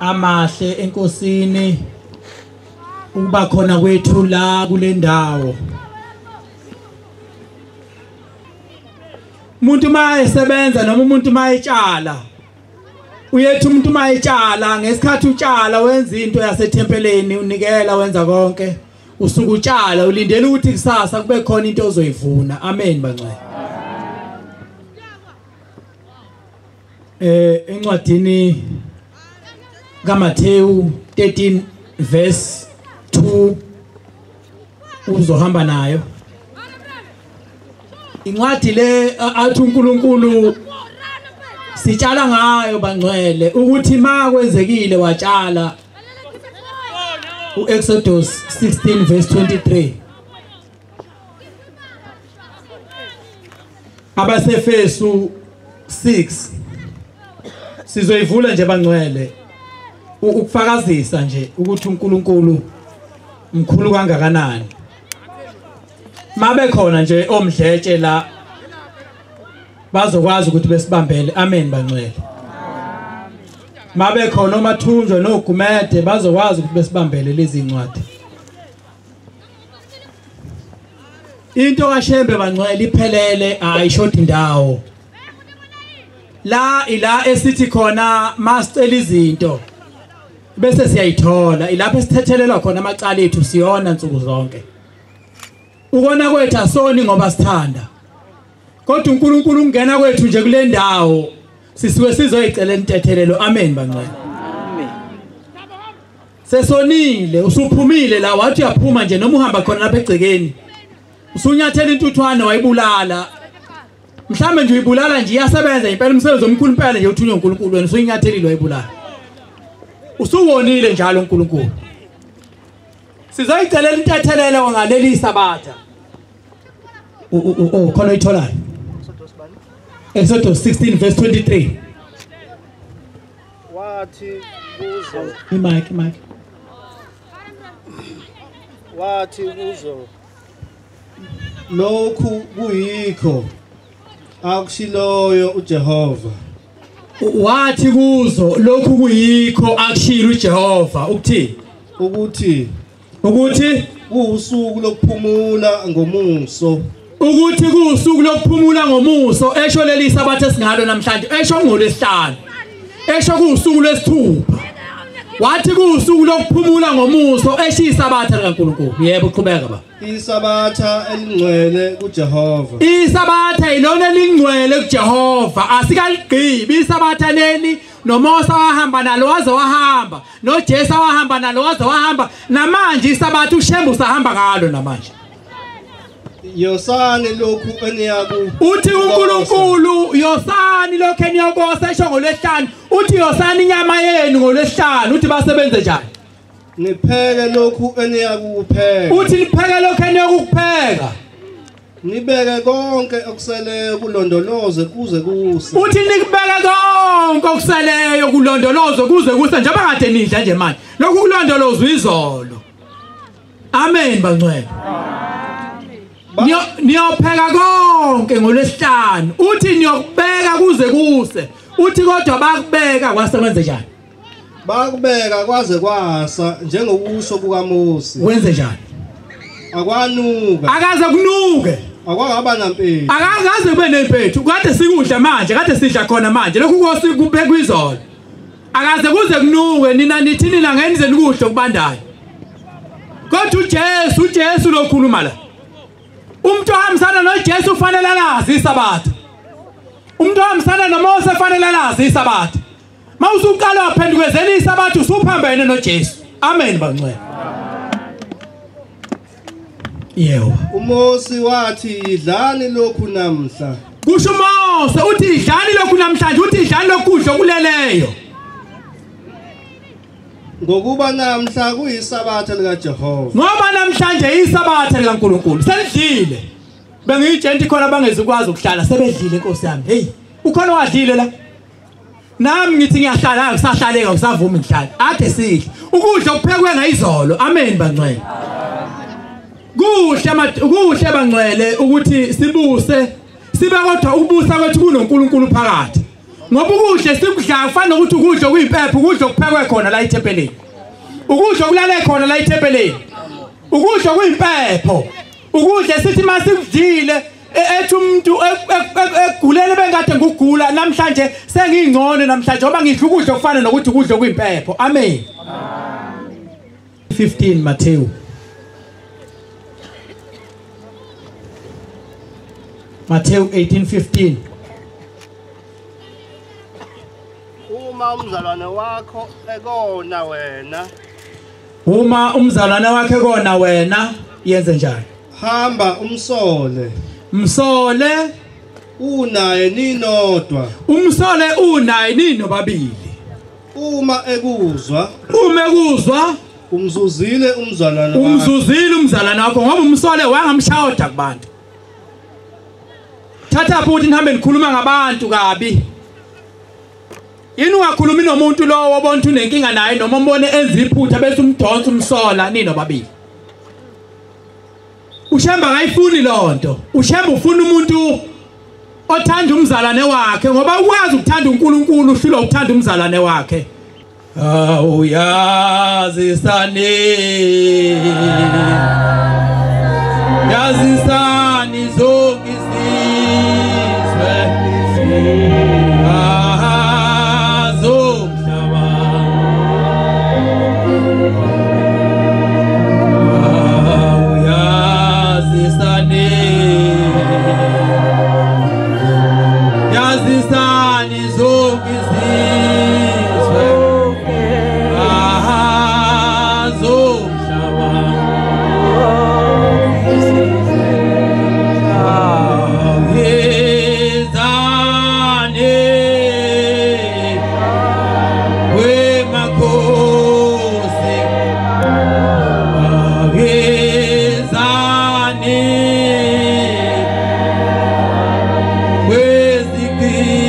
Amahle enkosini ukuba khona kwethu la kule ndawo. Umuntu mayesebenza noma umuntu mayetshala, uyethi umuntu mayetshala ngesikhathi utshala wenza into yasethempeleni, unikela wenza konke, usuku utshala ulindele ukuthi kusasa kube khona into ozoyivuna. Amen bangcwele. Encwadini kaMathewu 13 verse 2 uzohamba nayo. Incwadi le athi uNkulunkulu sitshala ngayo bangcwele ukuthi makwenzekile watshala. uExodus 16 verse 23. AbaseEfesu 6 sizoyivula nje bangcwele ukufakazisa nje ukuthi uNkulunkulu mkhulu kangakanani. Mabe khona nje omdletshe la bazokwazi ukuthi besibambele. Amen bangcwele. Mabe khona omathunjwe nogumede bazokwazi ukuthi besibambele lezi incwadi. Into kaShembe bangcwele iphelele, ayishodi indawo. La ila esithi khona masicela izinto bese siyayithola, ilapho esithethelelwa khona amacala ethu siyona nsuku zonke. Ukona kwethu asoni ngoba sithanda, kodwa uNkulunkulu ungena kwethu nje kule ndawo sisuke sizoyicela intethelelo. Amen bangcwele. Amen. Sesonile, usuphumile la wathi uyaphuma nje noma uhamba khona lapha egcekeni usunyathela intuthwane wayibulala. Mhlambe nje uyibulala nje iyasebenza impela umsebenzi omkhulu impela nje uthunywe uNkulunkulu, wena usuyinyathelile wayibulala. Usuwonile njalo uNkulunkulu. Sizoyicelela intethelelo ngaleli sabatha. Khona uyitholayo. Exodus 16 verse 23. Wathi kuzo imic. Wathi kuzo lokhu kuyikho akushiloyo uJehova. Wathi kuzo lokhu kuyikho akushilo uJehova ukuthi ukuthi kuusuku lokuphumula ngomuso, ukuthi kuusuku lokuphumula ngomuso. Esho leli sabatha esingalo namhlanje, esho ngolwesihlanu, esho kuusuku lwesithupha. Wathi kuusuku lokuphumula ngomuso, esho isabatha likaNkulunkulu. Yebo, qhubeka ba. Isabatha elingcwele kuJehova. Isabatha ilona elingcwele kuJehova, asikaligqibi isabatha leli. NoMose wahamba nalo waze wahamba, noJesu wahamba nalo waze wahamba, namanje isabatha uShembe usahamba ngalo namanje. Yosani lokhu eniyaku. Uthi uNkulunkulu yosani lokhu eniyakosa, esho ngolwesihlanu. Uthi yosani inyama yenu ngolwesihlanu. Uthi basebenze njani? Nipheke lokhu eniyakupheka. Uthi nipheke lokhu eniyakupheka. Nibeke konke okuseleyo kulondoloze kuze kuse. Uthi nikubeke konke okuseleyo kulondoloze kuze kuse, njengoba kade nidla nje manje. Lokhu kulondolozwa izolo. Amen bangcwele. Niyopheka konke ngolwesihlanu. Uthi niyokubeka kuze kuse. Uthi kodwa bakubeka kwasebenze njani? Bakubeka kwaze kwasa njengokusho kukaMose. Wenze njani? Akwanuka. Akaze kunuke. Akwangaba nampethu. Akaze kube nempethu. Kade sikudla manje, kade sidla khona manje. Lokhu kubekwa izolo. Akaze kuze kunuke. Nina nithi nina ngenize nikudle okubandayo. Kodwa uJesu, uJesu lokhuluma la. Umuntu ohambisana noJesu ufanele alazi isabatha. Umuntu ohambisana noMose ufanele alazi isabatha. Mawusuqala waphendukezela isabatha usuphambene noJesu. Amen bangcwele. Yebo. uMose wathi idlani lokhu namhla. Kusho uMose uthi idlani lokhu namhlanje, uthi idlani lokudla okuleleyo. Ngokuba namhla kuyisabatha likaJehova. Ngoba namhlanje isabatha likaNkulunkulu. Selidlile. Bengiyitshela khona abangezukwazi ukuhlala sebedlile inkosi yami. Hey, ukhona wadlile la. Nami ngithi ngiyahlala ngisahlaleka usavuma ngihlala. Ade sidle. Ukudla okuphekwe ngayizolo. Amen bangcwele. Kuhle kuhle bangcwele ukuthi sibuse sibe kodwa ukubusa kwethu kunoNkulunkulu phakathi. Ngoba ukudla esikudlayo kufana nokuthi ukudla okuyimpepho, ukudla okuphekwe khona la ethempelini, ukudla okulale khona la ethempelini, ukudla okuyimpepho, ukudla esithi masikudlile ethi umuntu egulele bengade ngugula namhlanje sengingcono namhlanje ngoba ngidla ukudla okufana nokuthi ukudla okuyimpepho. Amen. 15 Matthew. Matthew 18:15. Uma umzalwane wakho ekona wena, uma umzalwane wakhe ekona wena, yenze njani? Hamba umsole. Msole unaye ninodwa. Umsole unaye ninobabili. Uma ekuzwa, uma ekuzwa umzuzile umzalwane wakho. Umzuzile umzalwane wakho ngoba umsole wangamshawuda kubantu. Thatha futhi nihambe nikhuluma ngabantu kabi. Yini ungakhulumi nomuntu lowo obona ukuthi unenkinga naye noma umbone enza iphutha bese umdonsa umsola ninobabili. uShembe akayifuni lonto. uShembe ufuna umuntu othanda umzalwane wakhe, ngoba ukwazi ukuthanda uNkulunkulu uhlulwa ukuthanda umzalwane wakhe. Awuyazisani, yazisani zonke izizwe zomhlaba. Awuyazisani, yazisani zonke izizwe zomhlaba. Awuyezani wemakhosi, awuyezani wezigqili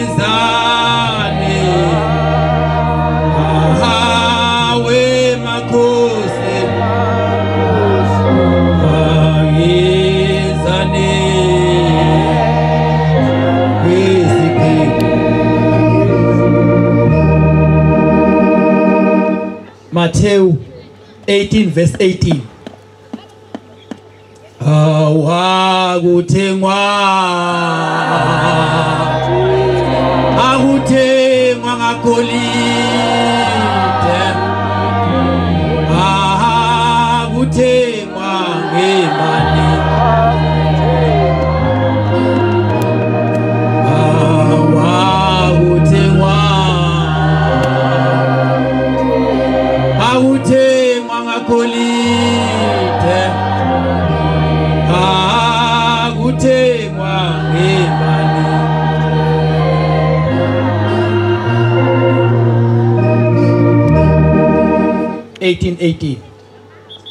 izani, awemakhosi awuyezani wezigqili. Matthew 18 verse 18. Awakuthengwa, akuthengwa ngagolide, akuthengwa ngemali. Awakuthengwa, akuthengwa ngagolide, akuthengwa ngemali. 18:18.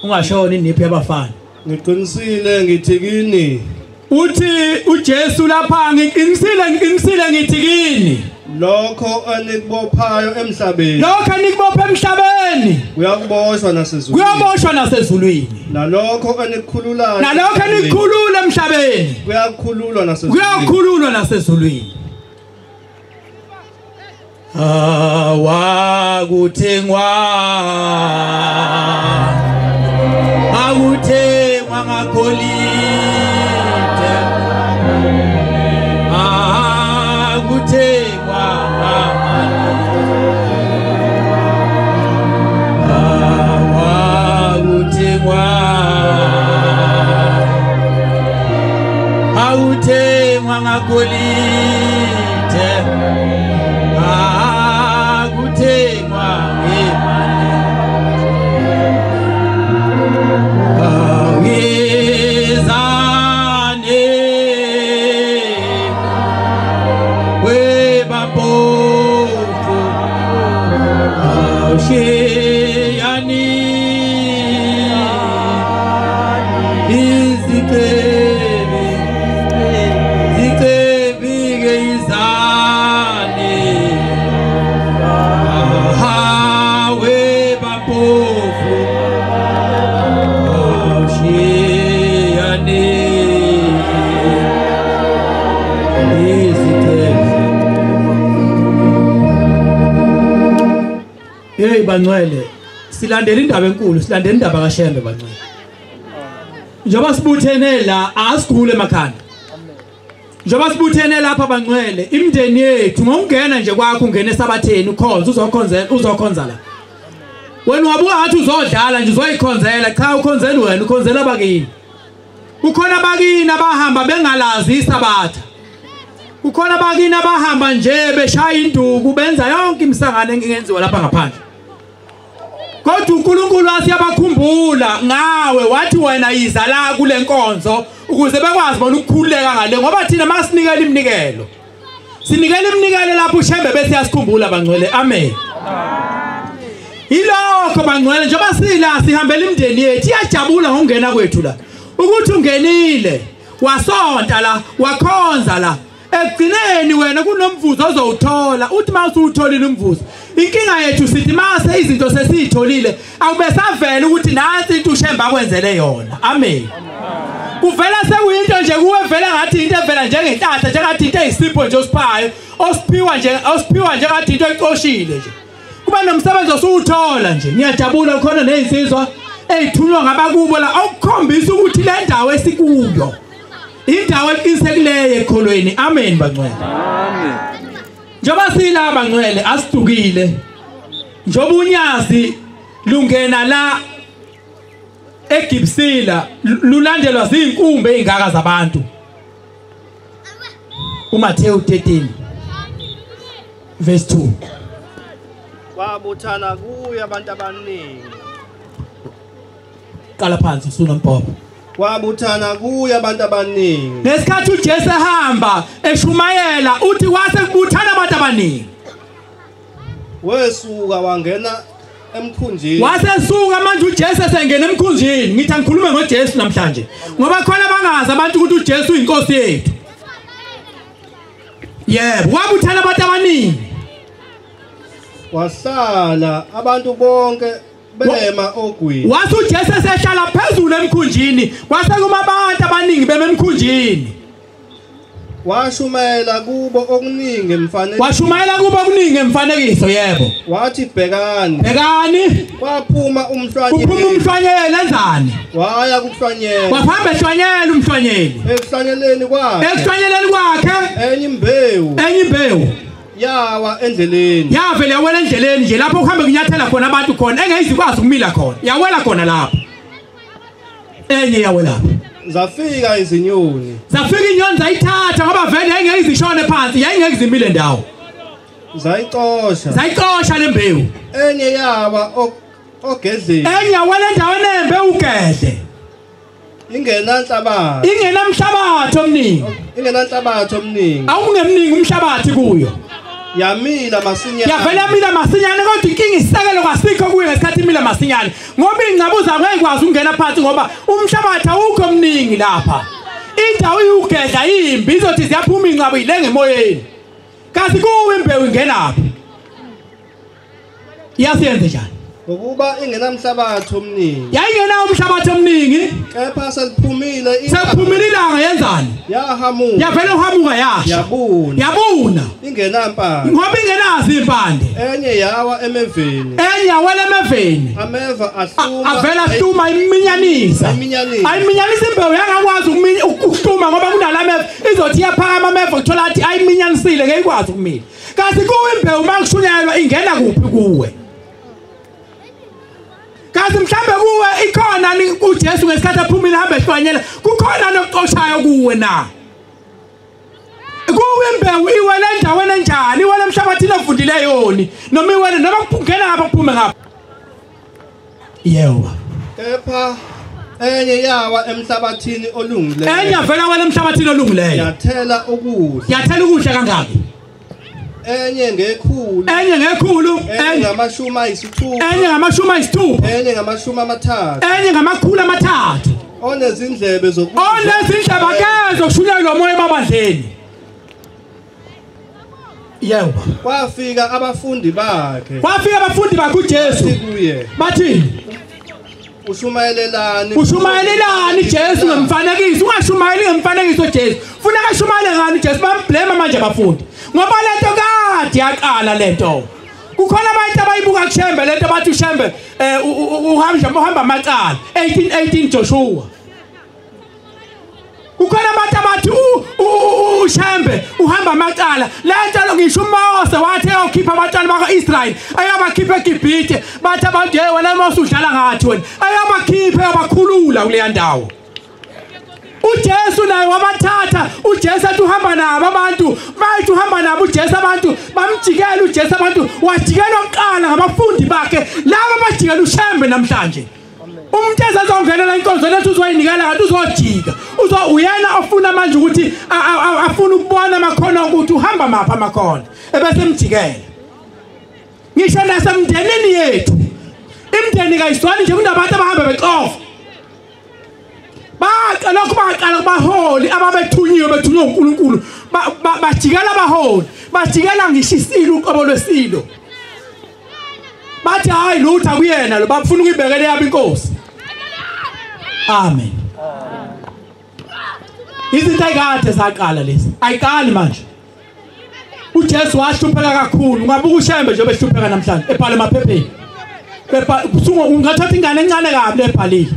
Ungashoni iniphi yabafana. Ngiqinisile ngithi kini, uthi uJesu lapha, ngiqinisile ngiqinisile ngithi kini, lokho enikubophayo emhlabeni, lokho enikubopha emhlabeni kuyakuboshwa nasezulwini, kuyaboshwa nasezulwini, nalokho enikukhululayo, nalokho enikukhulula emhlabeni kuyakhululwa nasezulwini, kuyakhululwa nasezulwini. Awakuthengwa, akuthengwa ngagolide, akuthengwa ngamali. Awakuthengwa, akuthengwa ngagolide, akuthengwa ngemali. Awuyezani webampofu, awushiyani izicebi, zicebi-ke izani. Awebampofu, awushiyani Hey bangcwele, silandela indaba enkulu, silandela indaba kaShembe bangcwele. Njengoba sibuthene la asigule emakhanda. Njengoba sibuthene lapha bangcwele, imindeni yethu ngokungena nje kwakho ungena esabatheni ukhonza uzokhonzela uzokhonza la. Wena wabuka ngathi uzodlala nje uzoyikhonzela, cha ukhonzela wena, ukhonzela abakini. Kukhona abakini abahamba bengalazi isabatha. Kukhona abakini abahamba nje beshaya induku benza yonke imisangano engenziwa lapha ngaphandle. Kodwa uNkulunkulu wasiyabakhumbula ngawe wathi wena yiza la kule nkonzo ukuze bekwazi bona ukukhululeka ngale, ngoba thina masinikela iminikelo. Sinikela iminikelo lapho uShembe bese yasikhumbula bangcwele. Amen. Ilokho bangcwele njengoba sila sihambela imindeni yethu iyajabula ngokungena kwethu la. Ukuthi ungenile wasonta la wakhonza la, ekugcineni wena kunomvuzo ozowuthola. Uthi mawusuwutholile umvuzo, inkinga yethu sithi mase izinto sesiyitholile akubesavela ukuthi nansi into uShembe akwenzele yona. Amen. Kuvela sekuyinto nje kuwe vela ngathi into evela njengenhlanhla, njengathi into eyisipho nje osiphayo, osiphiwa nje, osiphiwa njengathi into ecoshile nje. Kuba nomsebenzi osuwuthola nje, niyajabula. Khona nezinsizwa eyithunywa ngabakubo la okukhombisa ukuthi le ndawo esikuyo indawo eqinisekileyo ekholweni. Amen bangcwele. Amen. Njengoba sila bangcwele asidukile, njengoba unyazi lungena la eGibsila lulandelwa zinkumbe ezingaka zabantu. uMathewu 13 verse 2. Kwabuthana kuye abantu abaningi. Qala phansi usunombhobho. Kwabuthana kuye abantu abaningi. Ngesikhathi uJesu ehamba eshumayela uthi kwase kubuthana abantu abaningi. Wesuka wangena emkhunjini. Wasesuka manje uJesu esengena emkhunjini. Ngithi angikhulume ngoJesu namhlanje ngoba khona bangazi abantu ukuthi uJesu uyinkosi yethu. Yebo, kwabuthana abantu abaningi. Wahlala abantu bonke bema ogwini. Wathi uJesu esehlala phezulu emkhunjini, kwase kuma abantu abaningi bema emkhunjini. Washumayela kubo okuningi emfanekiso. Washumayela kubo okuningi emfanekiso, yebo. Wathi bhekani. Bhekani. Kwaphuma umhlwanyeli. Kuphuma umhlwanyeli enzani? Waya kuhlwanyela. Wahamba ehlwanyela umhlwanyeli. Ekuhlwanyeleni kwakhe. Ekuhlwanyeleni kwakhe. Enye imbewu. Enye imbewu. Yawa endleleni. Yavele yawela endleleni nje lapho kuhambe kunyathela khona abantu khona engeyizikwazi ukumila khona. Yawela khona lapho. Enye yawela lapho. Zafika izinyoni. Zafika inyoni zayithatha ngoba vele yayingeyizishone phansi, yayingekuzimile ndawo. Zayixosha. Zayixosha lembewu. Enye yawa ogedleni. Enye yawela endaweni embewu ugedle. Ingenanhlabathi. Ingenamhlabathi omningi. Ingenanhlabathi omningi. Awungemningi umhlabathi kuyo. Yamila masinyane. Yavela yamila masinyane, kodwa inkinga isisekelo kasikho kuyo ngesikhathi imila masinyane. Ngoba ingcabuza ngeke ikwazi ukungena phansi ngoba umhlabathi awukho omningi lapha. Indawo iwugedla imbi izothi ziyaphuma ingcabo ilenge emoyeni. Kasi kuwe imbewu ingenaphi? Yasiyenze njani? Ngokuba ingenamhlabathi omningi. Yayingenawo umhlabathi omningi. Kepha seliphumile ilanga. Seliphumile ilanga yenzani? Yahamuka. Yavela uhamuka yasha. Yabuna. Yabuna. Ingenampande. Ngoba ingenazo impande. Enye yawa emeveni. Enye yawela emeveni. Ameva ahluma. Avela ahluma iminyanisa. Ayiminyanisa imbewu yangakwazi ukuhluma ngoba kunalameva izothi iyaphakama ameva kuthola athi ayiminyanisile ngeke ikwazi ukumila. Kasi kuwe imbewu makushunyayelwa ingena kuphi kuwe? Kazi mhlambe kuwe ikhona uJesu ngesikhathi aphumile hamba ehlwanyela kukhona nokuxoshayo kuwe na? Kuwe imbewu iwele endaweni enjani? Iwele emhlabathini ovundileyo noma iwele noma kungena ngapha kuphume ngapha. Yebo. Kepha enye yawa emhlabathini olungileyo. Enye yavela wena emhlabathini olungileyo. Yathela ukudla. Yathela ukudla kangaki? Enye ngekhulu. Enye ngekhulu. Enye ngamashumi ayisithupha. Enye ngamashumi ayisithupha. Enye ngamashumi amathathu. Enye ngamakhulu amathathu. Onezindlebe zokuzwa. Onezindlebe akezwe kushunyayelwa umoya emabandleni. Yebo. Kwafika abafundi bakhe. Kwafika abafundi bakhe uJesu. Kuye. Bathi ushumayelelani? Ushumayelelani Jesu ngemfanekiso? Ungashumayeli ngemfanekiso Jesu. Funa kashumayele ngani Jesu? Bamblema manje abafundi. Ngoba lento kade yaqala lento. Kukhona abantu abayibuka kuShembe lento bathi uShembe uhamba amacala 1818 Joshua. Kukhona abantu abathi uShembe uhamba amacala lento ngisho uMose wathi ayokhipha abantwana bakwaIsrael ayabakhipha eGibhithe bathi abantu hey wena Mose udlala ngathi wena ayabakhipha abakhulula kuleya ndawo. uJesu naye wabathatha uJesu athi uhamba nabo abantu bathi uhamba nabo uJesu abantu bamjikela uJesu abantu wajikelwa kuqala ngabafundi bakhe laba bajikela uShembe namhlanje. Umuntu ezazongenela inkonzo lethu uzoyinikela kanti uzojika uyena ofuna manje ukuthi afuna ukubona amakhono ukuthi uhamba mapha amakhono ebese emjikela. Ngisho nasemndenini yethu imndeni kayizwani nje kunabantu abahamba bexofa lokhu baqala kubaholi ababethunyiwe bethunywe uNkulunkulu bajikela abaholi bajikela ngisho isilo uqobo lwesilo bathi hayi lutho kuyena lo bafuna ukuyibekela yabo inkosi. Amen. Izinto ayikade zaqala lezi ayiqali manje. uJesu wahlupheka kakhulu ungabuka uShembe nje behlupheka namhlanje ebhala emaphepheni ungathatha ingane encane kabi lebhalile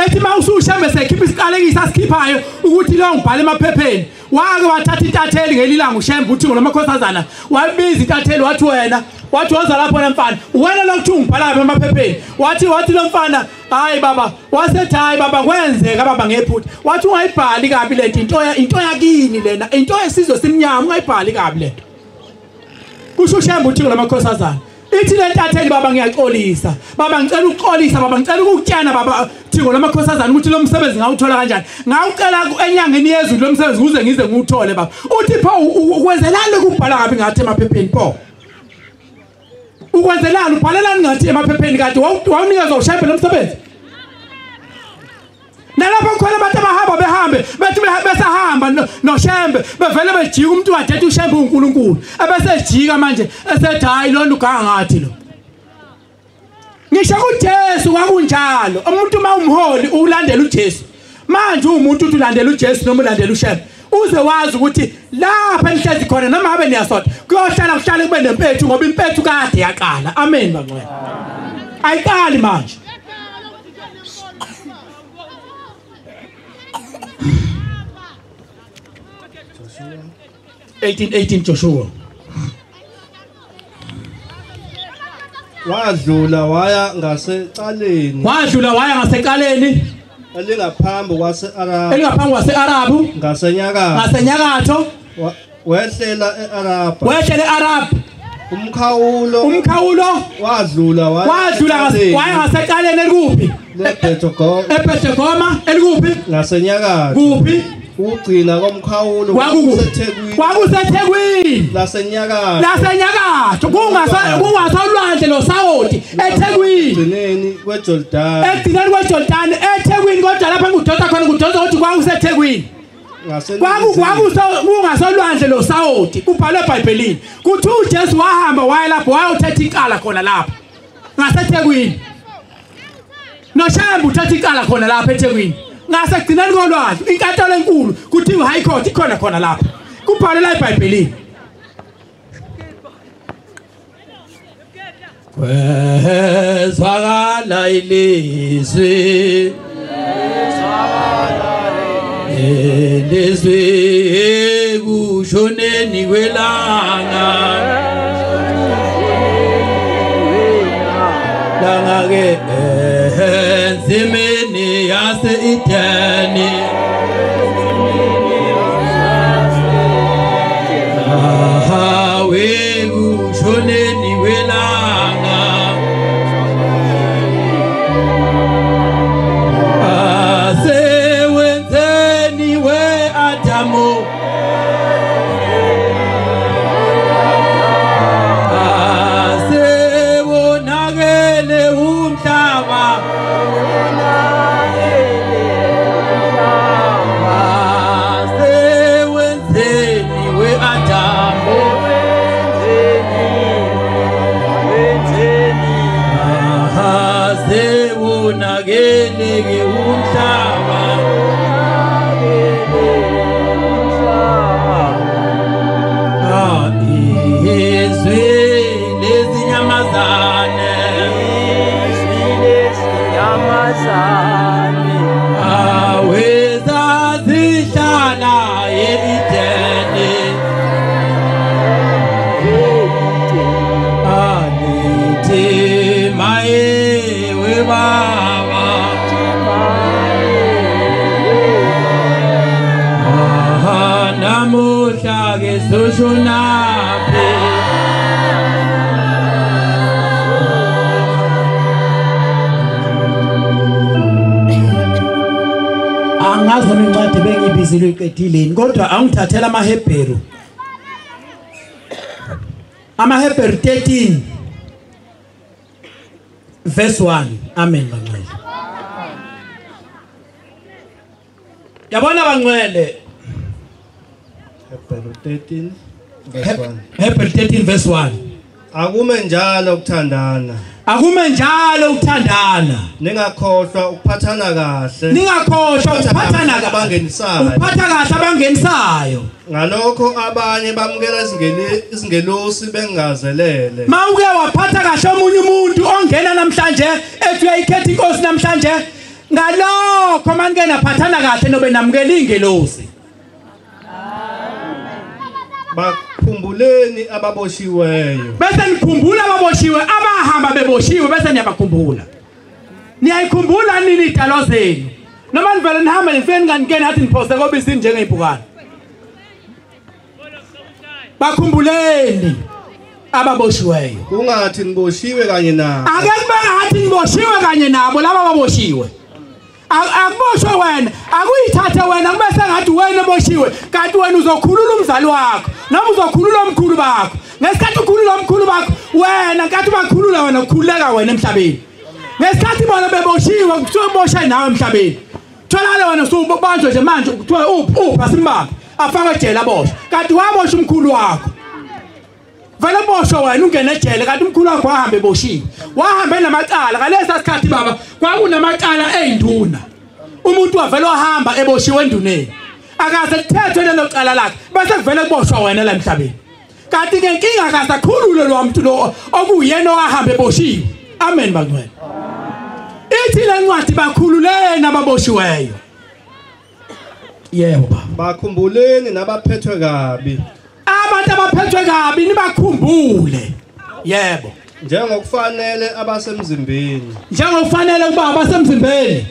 ethi mawusuShembe sekhipha isiqalekiso asikhiphayo ukuthi lo ngibhala emaphepheni. Wake wathatha intatheli ngelilanga uShembe uthi ngolamakhosazana wabiza intatheli wathi wena wathi woza lapho namfana wena lokuthu ngibhala emaphepheni wathi lo mfana hayi baba wasethi hayi baba kwenzeka baba ngephutha wathi ungayibhali kabi lento into yakini lena into yesizwe simnyama ungayibhali kabi lento kusho uShembe uthi ngolamakhosazana. Ithi lentatheli baba ngiyaxolisa baba ngicela ukuxolisa baba ngicela ukukutshana baba Thingo lamakhosazana ukuthi lo msebenzi ngawuthola kanjani ngawucela enyangeni yezulu lo msebenzi ukuze ngize ngiwuthole baba uthi pho ukwenzelani ukubhala kabi ngathi emaphepheni pho ukwenzelani ubhalelani ngathi emaphepheni kade wawunikezwa uShembe lo msebenzi. Nalapho khona abantu abahamba behambe bethi besahamba noShembe bevele bejika umuntu wadethi uShembe uNkulunkulu ebese ejika manje esethi hayi lona uganga ngathi lo. Ngisho kuJesu kwakunjalo umuntu uma umholi ulandela uJesu manje umuntu uthi ulandela uJesu noma ulandela uShembe uze wazi ukuthi lapha nihlezi khona noma habe niyasonta kuyohlala kuhlale kube nempethu ngoba impethu kade yaqala. Amen bangcwele. Ayiqali manje. 1818 Joshua. Wadlula waya ngasecaleni. Wadlula waya ngasecaleni elingaphambi kwase-Arabu. Elingaphambi kwase-Arabu. Ngasenyakatho. Ngasenyakatho. Wehlela e-Arabha. Wehlela e-Arabha. Umkhawulo. Umkhawulo. Wadlula waya. Wadlula waya ngasecaleni elikuphi? LeBhethogoma. EBhethogoma elikuphi? Ngasenyakatho. Kuphi? Ugcina komkhawulo kwakuseThekwini. KwakuseThekwini. Lasenyakatho. Lasenyakatho. Kungasolwandle losawoti eThekwini. Egcineni kweJordani. Egcineni kweJordani eThekwini kodwa lapha ngudonsa khona ngudonsa ukuthi kwakuseThekwini. Kungasolwandle losawoti kubhalwe eBhayibhelini. Kuthi uJesu wahamba waya lapho wayothatha icala khona lapha. NgaseThekwini. NoShembe uthatha icala khona lapha eThekwini. Ngasekugcineni kolwandle inkantolo enkulu kuthiwa high court ikhona khona lapha kubhalwe la eBhayibhelini. Kwezwakala ilizwi ilizwi ekushoneni kwelanga langa ke enzimini yase-Edeni ekushoneni kwelanga asewenzeni we-Adamu asewonakele umhlaba asewenzeni we-Adamu asewonakele umhlaba. Izwi lezinyawo Jesu ushonaphi? Angazi noma incwadi bengiyibizile uyiqedile, kodwa angithathela amaHebheru. AmaHebheru 13 verse 1. Amen bangcwele. Yabona bangcwele, Hebheru 13 verse 1. Hebheru 13 verse 1. Akume njalo ukuthandana. Akume njalo ukuthandana. Ningakhohlwa ukuphathana kahle. Ningakhohlwa ukuphathana kahle abangenisayo. Ukuphatha kahle abangenisayo. Ngalokho abanye bamukela izingelosi bengazelele. Mawuke waphatha kahle omunye umuntu ongena namhlanje ethi uyayikhetha inkosi namhlanje, ngalokho manike naphathana kahle nobe namukela ingelosi. Bakhumbuleni ababoshiweyo. Bese nikhumbula ababoshiwe, abahamba beboshiwe, bese niyabakhumbula. Niyayikhumbula nini idalo zenu? Noma nivele nihambe nifike ninganikeni athi niphose kobisini njengeyibhukane. Bakhumbuleni ababoshiweyo. Kungathi niboshiwe kanye nabo. Ake kube ngathi niboshiwe kanye nabo laba ababoshiwe. Akuboshwe wena, akuyithathe wena kube sengathi wena oboshiwe, kanti wena uzokhulula umzali wakho noma uzokhulula omkhulu bakho. Ngesikhathi ukhulula omkhulu bakho wena, nkathi bakhulula wena ukhululeka wena emhlabeni. Ngesikhathi bona beboshiwe kuthiwa boshwe nawe emhlabeni. Tholakala wena usubanjwe nje manje kuthiwa uphi asimbambe, afakwe ejele aboshwe, kanti waboshwa umkhulu wakho. Vele boshwe wena ungene ejele, kanti umkhulu wakho wahambe eboshiwe, wahambe namacala. Ngalesa sikhathi baba kwakunamacala eyinduna, umuntu wavele wahamba eboshiwe enduneni, akaze kuthethwe lelo cala lakhe, bese kuvele kuboshwa wena la emhlabeni. Kanti ke inkinga akasakhulule lo muntu lo okuyena owahamba eboshiwe. Amen bangcwele. Ithi le ncwadi bakhululeni ababoshiweyo. Yebo baba. Bakhumbuleni nabaphethwe kabi. Abantu abaphethwe kabi nibakhumbule. Yebo. Njengokufanele abasemzimbeni. Njengokufanele kuba abasemzimbeni.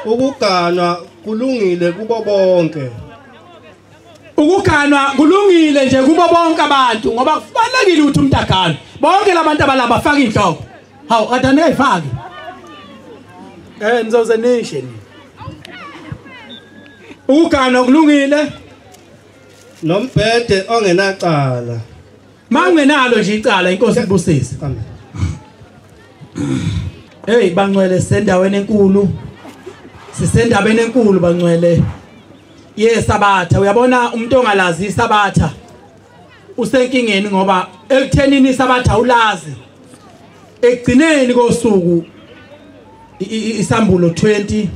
Ukuganwa kulungile kubo bonke. Ukuganwa kulungile nje kubo bonke abantu, ngoba kufanelekile ukuthi umuntu aganwe. Bonke labantu abalaba bafaka inhloko. Hawu, kade aniyifaki. Nizoze nishe ni. Ukuganwa kulungile. Nombhede ongenacala. Mangenalo nje icala, inkosi ibusise. Amen. Hey bangcwele, sisendaweni enkulu. Sisendabeni enkulu bangcwele. Yesabatha. Uyabona umuntu ongalazi isabatha usenkingeni, ngoba ekuthenini isabatha ulazi. Ekugcineni kosuku isambulo 20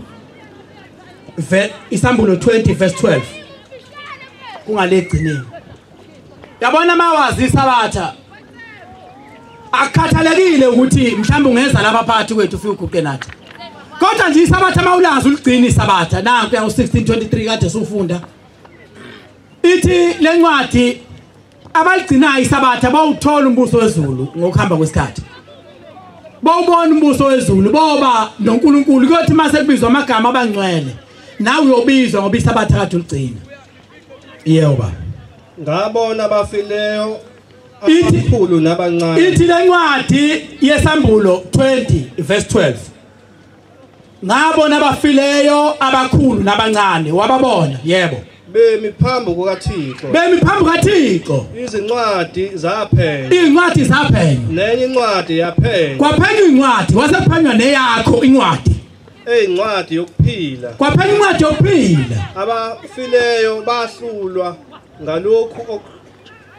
isambulo 20 verse 12 kungale egcineni. Yabona mawazi isabatha akukhathalekile ukuthi mhlawumbe ungeza lapha phakathi kwethu ufike uguqe nathi, kodwa nje isabatha mawulazi uligcina isabatha. Nanku ya 1623 kade sufunda, ithi lencwadi abaligcinayo isabatha bawuthola umbuso wezulu ngokuhamba kwesikhathi. Bawubona umbuso wezulu, boba noNkulunkulu. Kuyothi mase kubizwa amagama abangcwele, nawe uyobizwa ngoba isabatha kade uligcina. Yebo baba. Ngabona abafileyo abakhulu nabancane. Ithi lencwadi yesambulo 20 verse 12. Ngabona abafileyo abakhulu nabancane, wababona. Yebo. Bemi phambi kukaThixo. Bemi phambi kukaThixo. Izincwadi zaphenywa. Izincwadi zaphenywa. Nenye incwadi yaphenywa. Kwaphenywa incwadi, kwase kuphenywa neyakho incwadi. Eyincwadi yokuphila. Kwaphenywa incwadi yokuphila. Abafileyo bahlulwa ngalokhu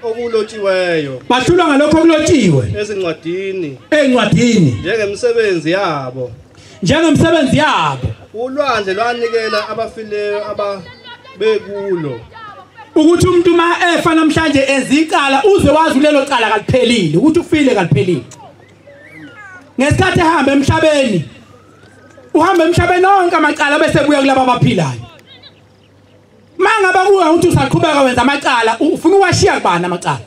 okulotshiweyo. Bahlulwa ngalokho okulotshiwe. Ezincwadini. Ezincwadini. Njengemsebenzi yabo. Njengemsebenzi yabo. Ulwandle lwanikela abafileyo ababekulo. Ukuthi umuntu uma efa namhlanje ezicala uze wazi lelo cala kaliphelile, ukuthi ufile kaliphelile. Ngesikhathi ehamba emhlabeni, uhamba emhlabeni onke amacala bese buya kulabo abaphilayo. Mangaba kuwe ukuthi usaqhubeka wenza amacala, ufuna uwashiya kubani amacala?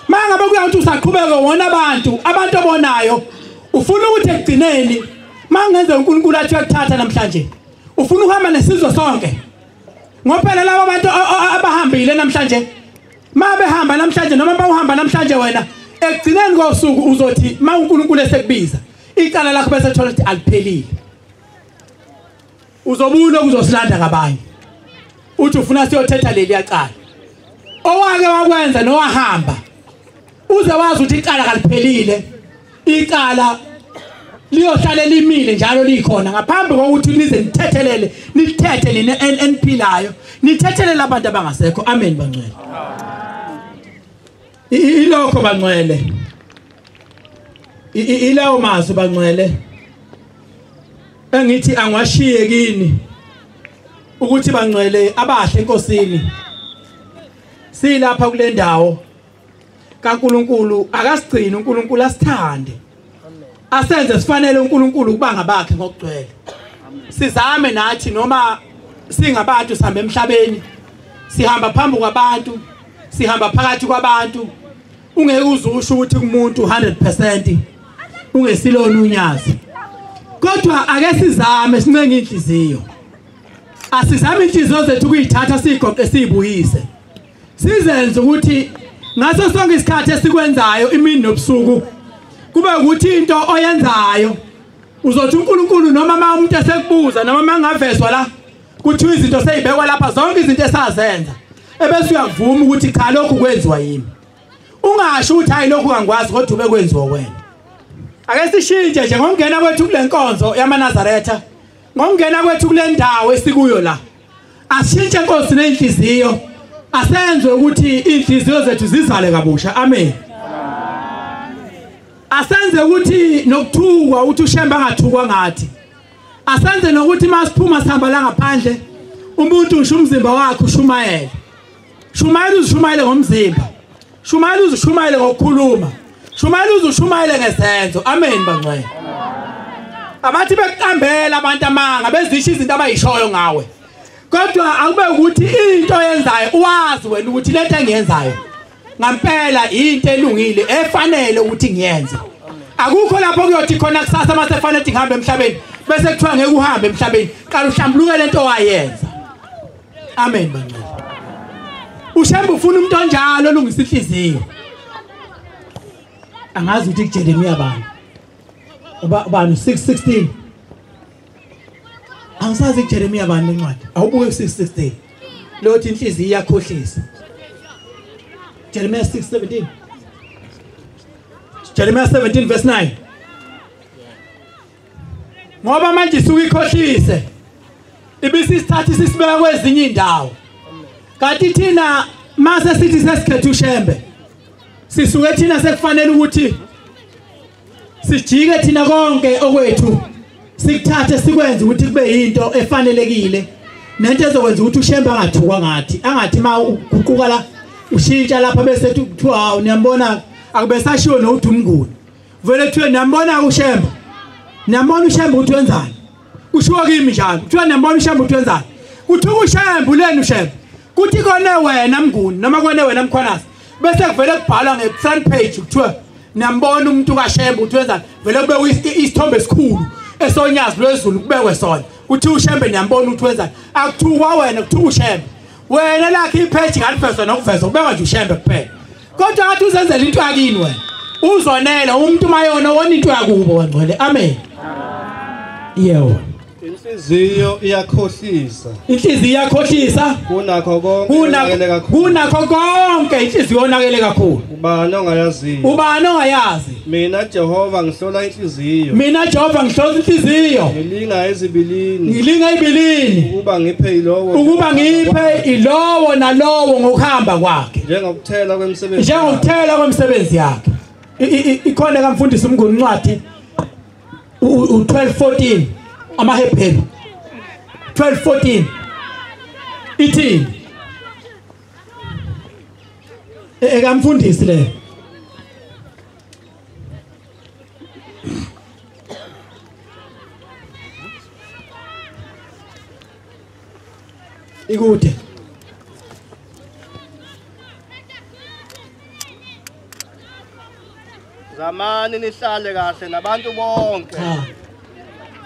Mangaba kuya ukuthi usaqhubeka wona abantu, abantu obonayo, ufuna ukuthi ekugcineni mangenze uNkulunkulu athi uyakuthatha namhlanje, ufuna ukuhamba nesizwe sonke. Ngoba phela laba bantu abahambile namhlanje, mabehamba namhlanje noma bawuhamba namhlanje wena, ekugcineni kosuku uzothi ma uNkulunkulu esekubiza icala lakho bese thola ukuthi aliphelile. Uzobuya ukuzosilanda ngabanye, uthi ufuna siyothetha leli yacala owake wakwenza nowahamba, uze wazi ukuthi icala kaliphelile, icala liyohlale limile njalo likhona ngaphambi kokuthi nize nithethelele, nithethe nina eniphilayo, nithethelele abantu abangasekho. Amen bangcwele. Ilokho bangcwele, ilawo mazwi bangcwele engithi angiwashiye kini ukuthi bangcwele abahle enkosini. Silapha kule ndawo kaNkuluNkulu, akasigcine uNkulunkulu, asithande, asenze sifanele uNkulunkulu ukuba ngabakhe ngokugcwele. Sizame nathi noma singabantu sihamba emhlabeni, sihamba phambi kwabantu, sihamba phakathi kwabantu, ungeke uzusho ukuthi kumuntu 100% ungesilona unyazi. Kodwa ake sizame sincenge inhliziyo, asizame inhliziyo zethu ukuyithatha siyigoqe siyibuyise, sizenze ukuthi ngaso sonke isikhathi esikwenzayo imini nobusuku kube ukuthi into oyenzayo uzothi uNkulunkulu, noma uma umuntu esekubuza noma mangavezwa la kuthiwa izinto seyibekwa lapha, zonke izinto esazenza ebese uyakuvuma ukuthi cha, lokhu kwenziwa yimi. Ungasho ukuthi hayi lokhu angikwazi kodwa ube kwenziwa wena. Ake sishintshe nje ngokungena kwethu kule nkonzo yamaNazaretha, ngokungena kwethu kule ndawo esikuyo la, asishintshe Nkosi nenhliziyo, asenze ukuthi inhliziyo zethu zizale kabusha. Amen. Asenze ukuthi nokuthukwa ukuthi uShembe angathukwa ngathi, asenze nokuthi masiphuma sihamba la ngaphandle umuntu usho umzimba wakhe ushumayele, shumayela uzishumayele ngomzimba, shumayela uzishumayele ngokukhuluma, shumayela uzishumayele ngezenzo. Amen bangcwele. Abathi bekuqambela abantu amanga bezisho izinto abayishoyo ngawe, kodwa akube ukuthi into oyenzayo uwazi wena ukuthi lento engiyenzayo ngampela into elungile efanele ukuthi ngiyenze. Akukho lapho kuyothi khona kusasa mase fanele ngihambe emhlabeni bese kuthiwa ngeke uhambe emhlabeni, qala uhlambuluke lento owayenza. Amen bangcwele. uShembe ufuna umuntu onjalo olungisa inhliziyo. Angazi ukuthi kuJeremiya bani, ubani 6:16, angisazi kuJeremiya bani lencwadi, awubuke 6:16 lothi inhliziyo iyakhohlisa. Jeremiah 6:17, Jeremiah 17 verse 9. Ngoba manje isuke ikhohlise ibisisithatha sisibeka kwezinye indawo, kanti thina mase sithi sesikhethe uShembe sisuke thina sekufanele ukuthi sijike thina konke okwethu sikuthathe sikwenze ukuthi kube yinto efanelekile nento ezokwenza ukuthi uShembe angathukwa ngathi, angathi ma uguquka la ushintsha lapha bese kuthiwa hawu niyambona, akubesashiwo nokuthi umnguni, vele kuthiwe niyambona uShembe, niyambona uShembe ukuthi wenzani, kushiwo kimi njalo kuthiwa niyambona uShembe ukuthi wenzani, kuthiwa uShembe uleni uShembe, kuthi kone wena Mnguni noma kone wena Mkhwanazi, bese kuvele kubhalwa nge-front page kuthiwa niyambona umuntu kaShembe ukuthi wenzani, vele kubekwe isithombe esikhulu esonyazi lwezulu kubekwe sona kuthiwa uShembe niyambona ukuthi wenzani. Akuthukwa wena, kuthiwa uShembe wena lakhe ipage ngalifezwa nokuvezwa kubekwa nje uShembe kuphela. Kodwa ngathi uzenzela into yakini wena, uzonela umuntu mayona wona into yakubo wangcwele. Amen. Yebo. Inhliziyo iyakhohlisa, inhliziyo iyakhohlisa kunakho konke, kunakho konke inhliziyo yonakele kakhulu. Ubani ongayaziyo? Ubani ongayazi? Mina Jehova ngihlola inhliziyo, mina Jehova ngihlola inhliziyo, ngilinga ezibilini, ngilinga ibilini, ukuba ngiphe ilowo, ukuba ngiphe ilowo nalowo ngokuhamba kwakhe, njengokuthela kwemisebenzi, njengokuthela kwemisebenzi yakhe. Ikhona kamfundisi uMnguni incwadi u12:14 amaHebheru 12:14 ithini? Ekamfundisi le. Ikude. Zamani nihlale kahle nabantu bonke.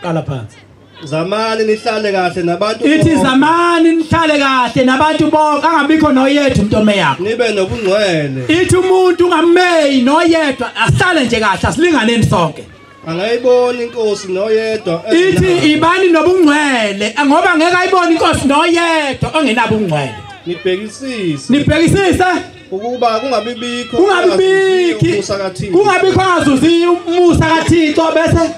Qala phansi. Zamani nihlale kahle nabantu. Ithi zamani nihlale kahle nabantu bonke, angabikho noyedwa umuntu omeyakho. Nibe nobungcwele. Ithi umuntu ungameyi noyedwa, asihlale nje kahle, asilinganeni sonke. Angayiboni inkosi noyedwa. Ithi ibani nobungcwele, ngoba ngeke ayibone inkosi noyedwa ongenabo ubungcwele. Nibhekisise. Nibhekisise ukuba kungabibikho kungabikho angazuzi umusa kaThixo, bese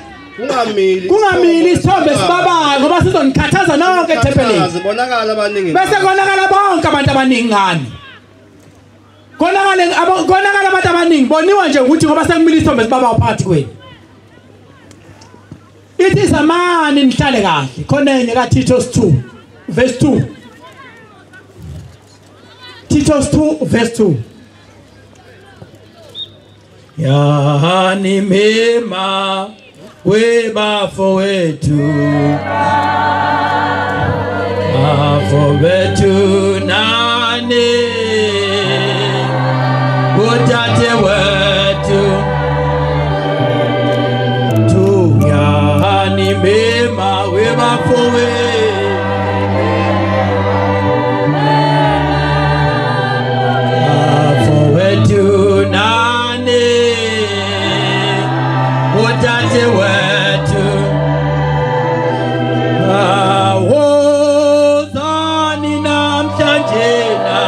kungamili isithombe sibabayo, ngoba sizonikhathaza nonke ethempelini. Zibonakala abaningi. Bese konakala bonke abantu abaningi ngani. Konakala abantu abaningi boniwa nje ukuthi ngoba sekumile isithombe sibabayo phakathi kwenu. Ithi zamani nihlale kahle. Khona enye kaTitus 2 verse 2. Titus 2 verse 2. Yani mema webafowethu, bafowethu nani udadewethu, yani mema webafowethu, bafowethu nani udadewethu, awozani namhlanje na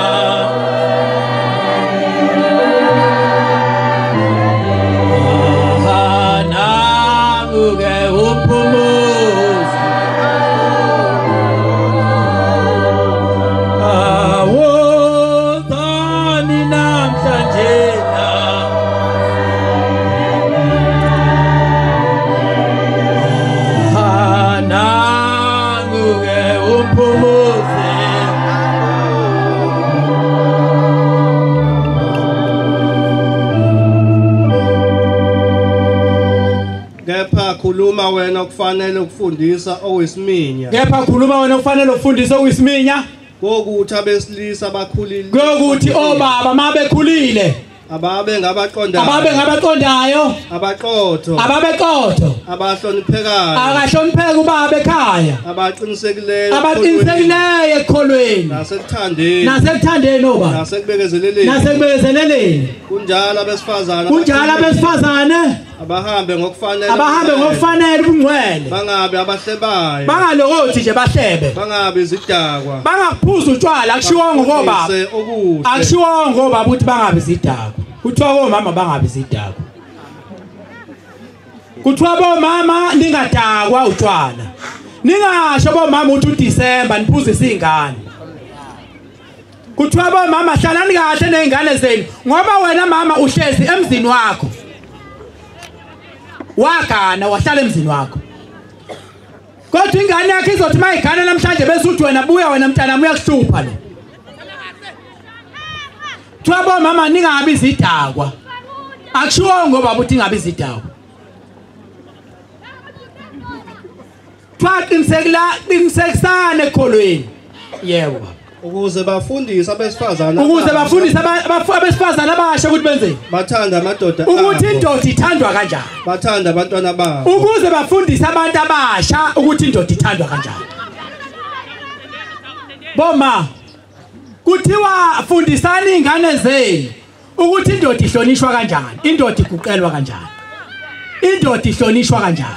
namuke uphumuze, awozani namhlanje na nanguke uphumuze. Kepha khuluma wena okufanele ukufundisa owisiminya. Kepha khuluma wena okufanele ukufundisa owisiminya. Kokuthi abesilisa abakhulile. Kokuthi obaba mabekhulile. Ababe ngabaqondayo. Ababe ngabaqondayo. Abaqotho. Ababeqotho. Abahloniphekayo. Akahlonipheka ubaba ekhaya. Abaqinisekileyo. Abaqinisekileyo ekukholweni. Nasekuthandeni. Nasekuthandeni obaba. Nasekubekezeleleni. Nasekubekezeleleni. Kunjalo abesifazane. Kunjalo abesifazane. Abahambe ngokufanele. Abahambe ngokufanele ubungcwele. Bangabe abahlebayo. Bangalokothi nje bahlebe. Bangabe izidakwa. Bangaphuza utshwala, akushiwo ngobaba. Akushiwo ngobaba ukuthi bangabe izidakwa. Kuthiwa bomama bangabe izidakwa. Kuthiwa bomama ningadakwa utshwala. Ningasho bomama uthi uDecember niphuzise izingane. Kuthiwa bomama hlalani kahle nezingane zenu, ngoba wena mama uhlezi emzini wakho. Wagana wahlala emzini wakho. Kodwa ingane yakhe izothi mayigana namhlanje bese uthi wena buya wena mntana uyakuhlupha lo. Kuthiwa bomama ningabi izidakwa. Akushiwo ngoba ukuthi ingabi izidakwa. Kuthiwa qinisekisane ekholweni. Yebo. Ukuze bafundise abesifazane. Ukuze bafundise abesifazane abasha ukuthi benzeni? Bathanda amadoda. Ukuthi indoda ithandwa kanjani? Bathanda abantwana babo. Ukuze bafundise abantu abasha ukuthi indoda ithandwa kanjani. Boma, kuthiwa fundisani ingane zenu ukuthi indoda ihlonishwa kanjani, indoda iguqelwa kanjani, indoda ihlonishwa kanjani.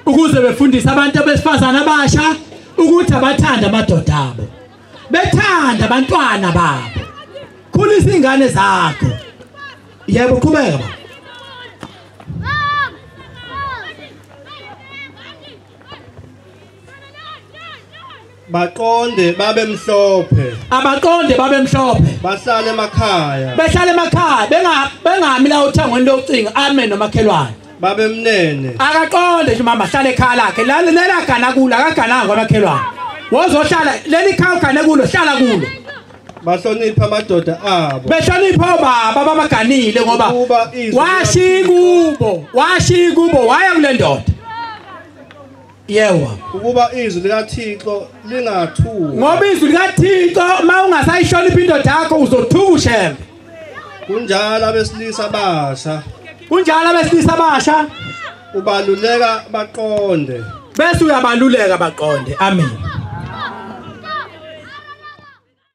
Ukuze befundise abantu abesifazane abasha ukuthi abathanda amadoda abo, bethanda abantwana babo. Khulisa ingane zakho. Yebo, qhubeka baba. Baqonde babe mhlophe. Abaqonde babe mhlophe. Bahlale emakhaya. Behlale emakhaya, bengami la uthangweni lokucinga, ame nomakhelwane. Babe mnene. Akaqonde nje mama hlale ekhaya lakhe. Lela gana kulo, akagananga kwamakhelwane. Wozohlala leli khaya ugane kulo, hlala kulo. Bahlonipha amadoda abo. Behlonipha obaba ababaganile, ngoba washiya kubo, washiya kubo waya kule ndoda. Yebo. Ukuba izwi likaThixo lingathuki. Ngoba izwi likaThixo mawungasayihlonipha indoda yakho uzothuka ushembe. Kunjalo abesilisa abasha. Kunjalo abesilisa abasha. Ubaluleka baqonde. Bese uyabaluleka baqonde. Amen.